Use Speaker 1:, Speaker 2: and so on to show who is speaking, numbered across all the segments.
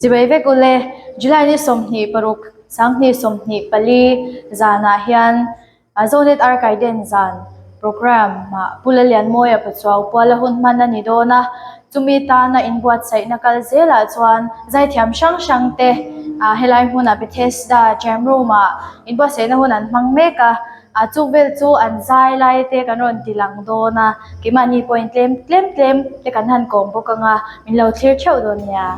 Speaker 1: Chibai vek ule, July ni 26, 2024 zanah hian Zonet Arkaiden zan programme ah Pu Lalianmawia Pachuau puala hun hman a ni dawn a, chumi tana inbuatsaihna kal zelah chuan zaithiam hrang hrang te helai hmunah Bethesda Jam Room ah inbuatsaihna hun an hmang mek a. A chuk vel chu an zai lai te kan rawn ti lang dawn a, keimahni pawhin tlem tlem tlem te kan han kawm bawk ang a, min lo thlir theuh dawn nia.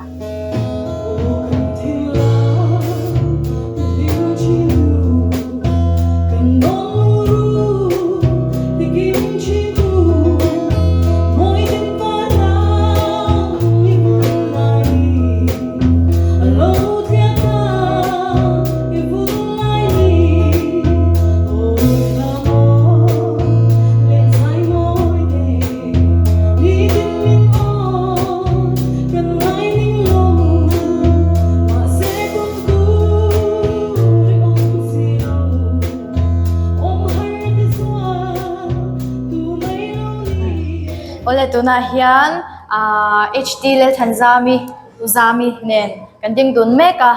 Speaker 1: Awle tunah hian ahh HT Lalthanzami Uzami nen kan ding dun mek a.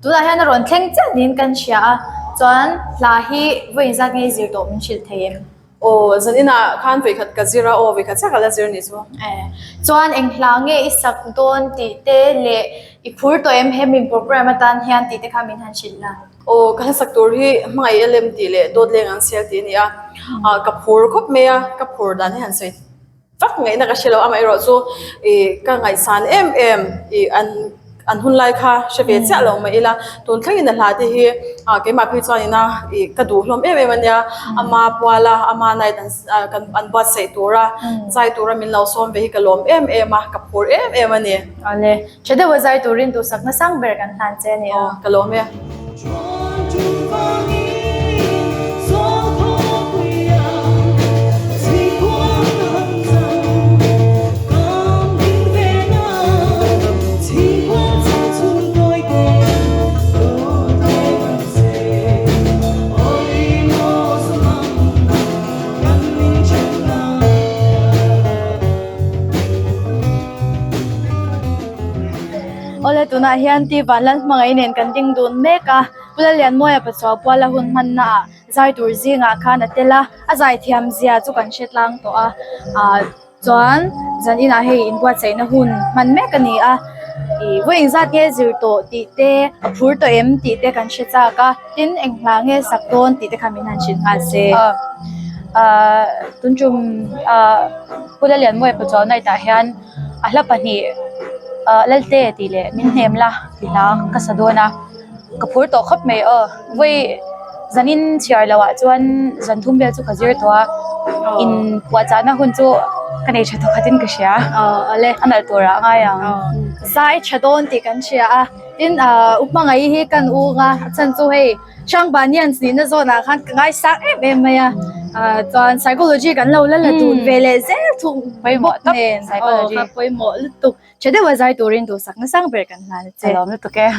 Speaker 1: Tunah hian a rawn thleng chiah niin kan hria a, chuan hla hi vawi inzat nge i zir tawh min hrilh thei em?
Speaker 2: Aw, zan inah khan vawikhat ka zir a, aw vawikhat chiah ka la zir nih chu.
Speaker 1: Eh, chuan eng hla nge i sak dawn tih te leh i phur tawh em he min program atan hian tih te kha min han hrilh la.
Speaker 2: Aw, ka hla sak tur hi hmangaih a lem tih leh dawt leng an sel tih a ni a, ka phur khawp mai a, ka phur dan hi han sawi Vak ngaihna ka hre lo, amaherawh chu ih ka ngaihsan em em ih an an hun lai kha hre ve chiah lo mah ila tun thlengin a hla te hi ah keimah phei chuan ina ih ka duh hlawm em em a nia, ama puala ama night an kan an buatsaih tura zai tura min lo sawm ve hi ka lawm em em a ka phur em em a ni.
Speaker 1: Awle, tha deuha zai turin duhsakna sang ber kan hlan che a ni.
Speaker 2: Aw, ka lawm e.
Speaker 1: Awle tunah hian T Vanlalhmangaih nen kan ding dun mek a, Pu Lallianmawia Pachuau puala hun hmanna ah zai tur zingah khan a tel a, a zai thiam zia chu kan hre tlang tawh a, ah chuan zan inah hei inbuatsaihna hun hman mek a ni a, ih vawi engzat nge zir tawh tih te a phur tawh em tih te kan hre chak a, tin eng hla nge sak dawn tih te kha min han hrilh nghal se.
Speaker 3: Ah tun tum ah Pu Lallianmawia Pachuau night ah hian. A hla pahnih ah Lalte tih leh min hnem la tih hla ka sa dawn a, ka phur tawh khawp mai aw. Vawi zanin chhiar loh ah chuan zan thum vel chu ka zir tawh a, in puahchahna hun chu ka nei tha tawh khatin ka hria, a nalh turah a ngai ang.
Speaker 1: Zai tha dawn tih kan hria a, tin ah u hmangaih hi kan ung a, a chhan chu hei. Hrangvanians nihna zawnah khan ka ngaisang em em mai a ah chuan psychology kan lo la la dun ve leh zel thung
Speaker 3: Pawimawh
Speaker 1: bawk
Speaker 3: tak
Speaker 1: nen aw
Speaker 3: psychology.
Speaker 1: kha pawimawh lutuk tha deuha zai turin duhsak nasang ber kan hlan a che.
Speaker 3: Ka lawm lutuk e.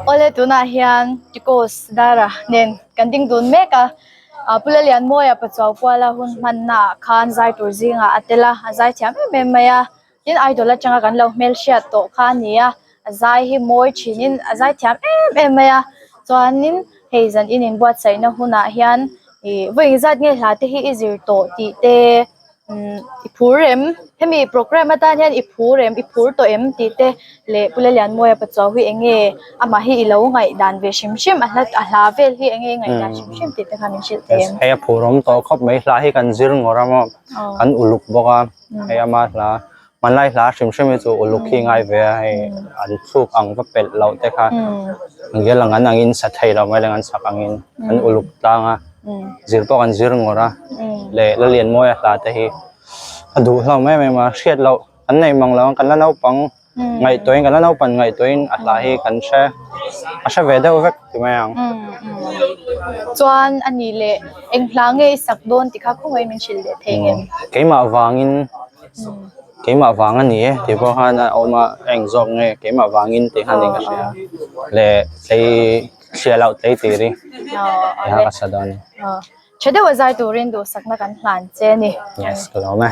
Speaker 1: Awle tunah hian Ticos Dara nen kan ding dun mek a, ah Pu Lalianmawia Pachuau Kuala hun hmanna ah khan zai tur zingah a tel a, a zai thiam em em mai a. Tin idol atanga kan lo hmelhriat tawh kha a ni a, a zai hi mawi thinin a zai thiam em em mai a, chuanin hei zan in inbuatsaihna hunah hian ih vawi engzat nge hla te hi i zir tawh tih te. I phur em? Hemi programme atan hian i phur em? I phur tawh em? tih te leh Pu Lalianmawia Pachuau hi eng nge amah hi i lo ngaihdan ve hrim hrim a hla a hla vel hi eng nge i ngaihdan hrim hrim tih te kha min hrilh thei em?
Speaker 4: Hei a phur awm tawh khawp mai hla hi kan zir ngawr a maw kan uluk bawk a hei ama hla hmanlai hla hrim hrim hi chu uluk hi ngai ve a hei an thluk ang va pelh loh te kha engvel ang an angin sa thei lo mai leh an sak angin an uluk tlang a zir pawh kan zir ngawr a leh Lalianmawia hla te hi a duh hlawm em em a hriat loh an neih mang lo ang kan la naupang ngaihtuahin kan la naupan ngaihtuahin a hla hi kan hre a hre ve deuh vek ti mai ang.
Speaker 1: Chuan a nih leh eng hla nge i sak dawn tih kha khawngaih min hrilh leh thei ngem?
Speaker 4: Keimah vangin keimah vang a ni e tih pawh khan a awm a eng zawk nge keimah vangin tih khan ka hria leh tlei thliah loh tlei tir hi tih kha ka sa dawn a ni.
Speaker 1: Tha deuha zai turin duhsakna kan hlan che a ni.
Speaker 4: Yes, ka lawm e.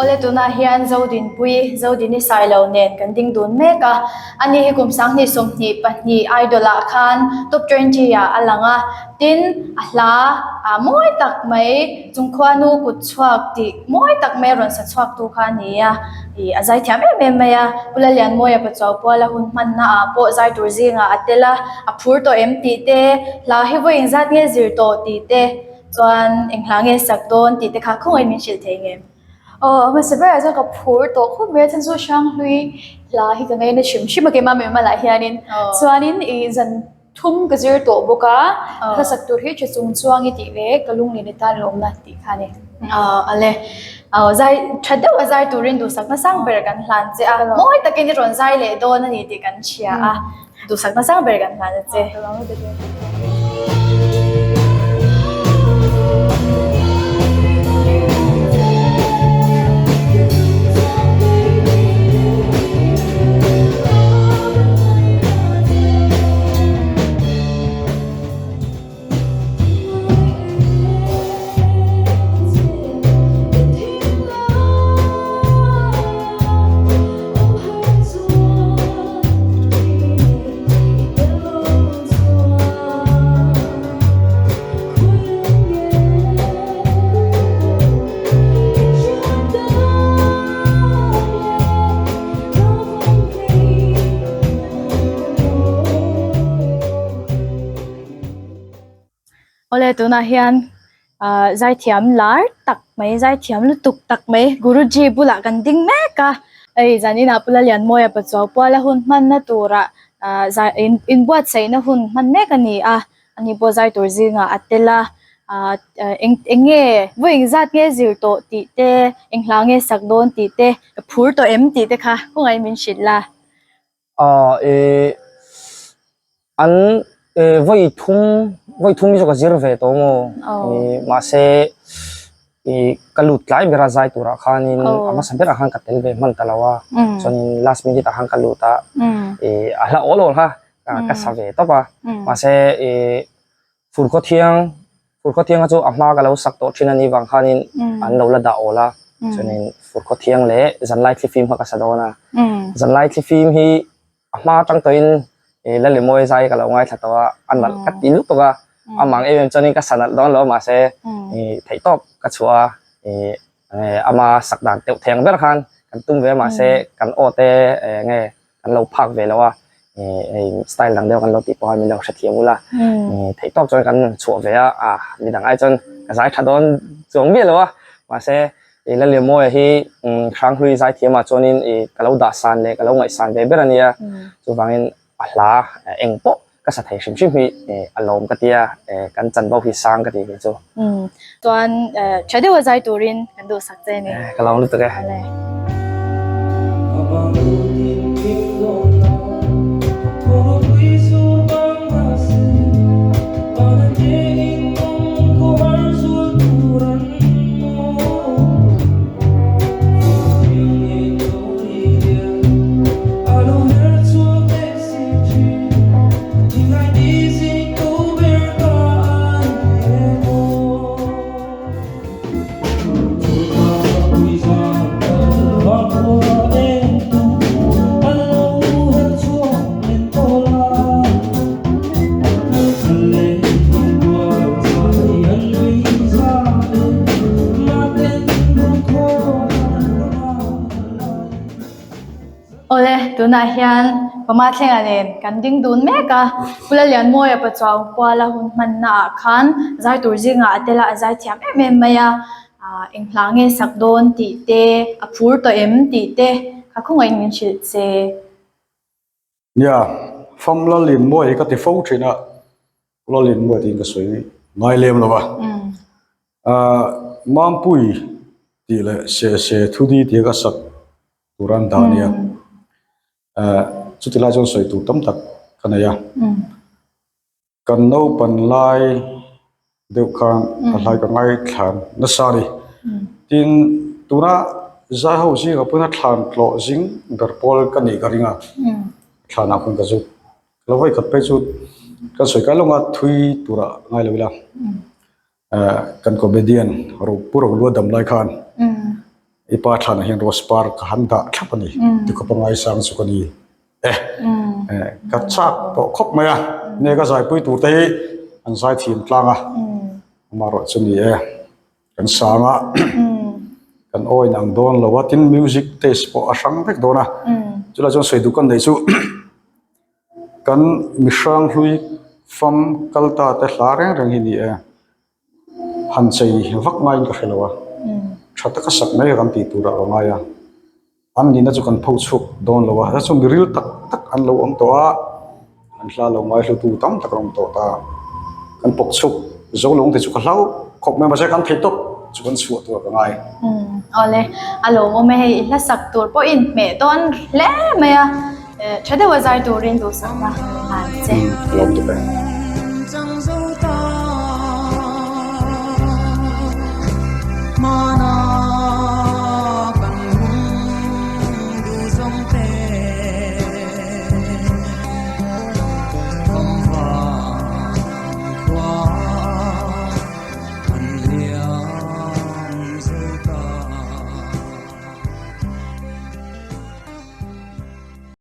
Speaker 1: Awle tunah hian Zodinpui, Zodini Sailo nen kan ding dun mek a. Ani hi kum 2022 Idol ah khan top 20 ah a lang a. Tin, a hla ah mawi tak mai Chungkhuanu kut chhuak tih mawi tak mai a rawn sa chhuak tu kha a ni a. Ih a zai thiam em em mai a. Pu Lalianmawia Pachuau Puala hun hmanna ah pawh zai tur zingah a tel a. A phur tawh em tih te, hla hi vawi engzat nge zir tawh tih te, chuan eng hla nge sak dawn tih te kha khawngaih min hrilh thei ngem?
Speaker 5: Aw, hmasa berah chuan ka phur tawh khawp mai a, chhan chu Hranghlui hla hi ka ngaina hrim hrim a keimah mai malah hianin. Chuanin ih zan thum ka zir tawh bawk a, hla sak tur hi tha chung chuang i tih leh ka lunglen i tan lawmna tih kha a ni.
Speaker 1: Aw ale, aw zai tha deuh a zai turin duhsakna sang ber kan hlan che a, mawi takin i rawn zai leh dawn a ni tih kan hria a. Duhsakna sang ber kan hlan a che. Awle tunah hian ah zaithiam lar tak mai zaithiam lutuk tak mai Guruji bulah kan ding mek a hei zaninah Pu Lalianmawia Pachuau puala hun hmanna turah ah zai in inbuatsaihna hun hman mek a ni a ani pawh zai tur zingah a tel a ah eng eng nge vawi engzat nge zir tawh tih te eng hla nge sak dawn tih te phur tawh em tih te kha khawngaih min hrilh la.
Speaker 6: Aw ih an ih vawi thum vawi thum hi chu ka zir ve tawh maw ih mahse ih ka lut tlai ber a zai turah khanin a hmasa berah khan ka tel ve hman ta lo a chuanin last minute ah khan ka lut a ih a hla awl awl kha ka sa ve tawp a mahse ih Furkhaw thiang Furkhaw thianga chu a hma ka lo sak tawh thin a nih vang khanin an lo la dah awl a, chuanin Furkhaw thiang leh Zanlai thlifim kha ka sa dawn a. Zanlai thlifim hi a hma atang tawhin Lalimawi zai ka lo ngaithla tawh a, a nalh ka ti lutuk a, a mang em em chuanin ka sa nalh dawn lo mahse theihtawp ka chhuah a, ama sak dan deuh thei ang ber khan kan tum ve a mahse kan aw te nge kan lo phak ve lo a hei style dang deuh kan lo tih pawh a min lo hrethiam ula theih tawk chuan kan chhuah ve a ah midang ai chuan ka zai tha dawn chuang miah lo a mahse. I Lallianmawia hi Hranghlui zaithiamah chuanin i ka lo dahsan leh ka lo ngaihsan ve ber a nia. Chuvangin a hla eng pawh ka sa thei hrim hrim hi a lawm ka tia, kan chanvo hi sang ka tih ve chu.
Speaker 1: Chuan tha deuha zai turin kan duhsak che a ni.
Speaker 6: Ka lawm lutuk e.
Speaker 1: Awle, tunah hian Pama Thlenga nen kan ding dun mek a, Pu Lallianmawia Pachuau Kuala hun hmanna ah khan zai tur zingah a tel a, a zai thiam em em mai a, ah eng hla nge sak dawn tih te, a phur tawh em tih te kha khawngaih min hrilh che.
Speaker 7: Nia, Fam Lallianmawia hi ka ti fo thin a, Pu Lallianmawia tiin ka sawi ngai lem lo a. Ah Mampui tih leh Sehse Thudi tih a ka sak tur an dah a nia. Eh chuti lai chuan sawi tur tam tak ka nei a. Kan naupan lai deuh khan a hlai ka ngaithla nasa a ni. Tin tuna zai ho zingah pawhin a thlan tlawh zing ber pawl ka nih ka ring a. Thlanah khan ka zuk lo vawi khat phei chu ka sawi kai lawnga thui turah ngai lo ila. Eh kan comedian ro pu ro lua dam lai khan i pa thlanah hian rose par ka han dah thlap a ni tikhawp a ngaisang chu ka ni e eh ka chak tawh khawp mai a nge ka zaipui tur te hi an zai thiam tlang a amaherawh chu ni e kan sang a kan aw in ang dawn lo a tin music taste pawh a hrang vek dawn a chulai chuan sawi duh kan neih chu Kan mihrang hlui fam kal ta te hla reng reng hi ni e. Han chei vak ngaiin ka hre lo a. Tha taka sak mai kan tih turah ka ngai a. An nihna chu kan pho chhuak dawn lo a. Chu mi ril tak tak an lo awm tawh a. An hla lo ngaihlutu tam tak an awm tawh ta. Kan pawk chhuak zo lo ang tih chu ka hlau khawp mai mahse kan thei tawp chu kan chhuah tur ka ngai.
Speaker 1: Awle, a lawmawm e hei i hla sak tur pawhin hmeh dawn hle mai a. Tha deuha zai turin duhsakna an che.
Speaker 7: Ka lawm tuk e.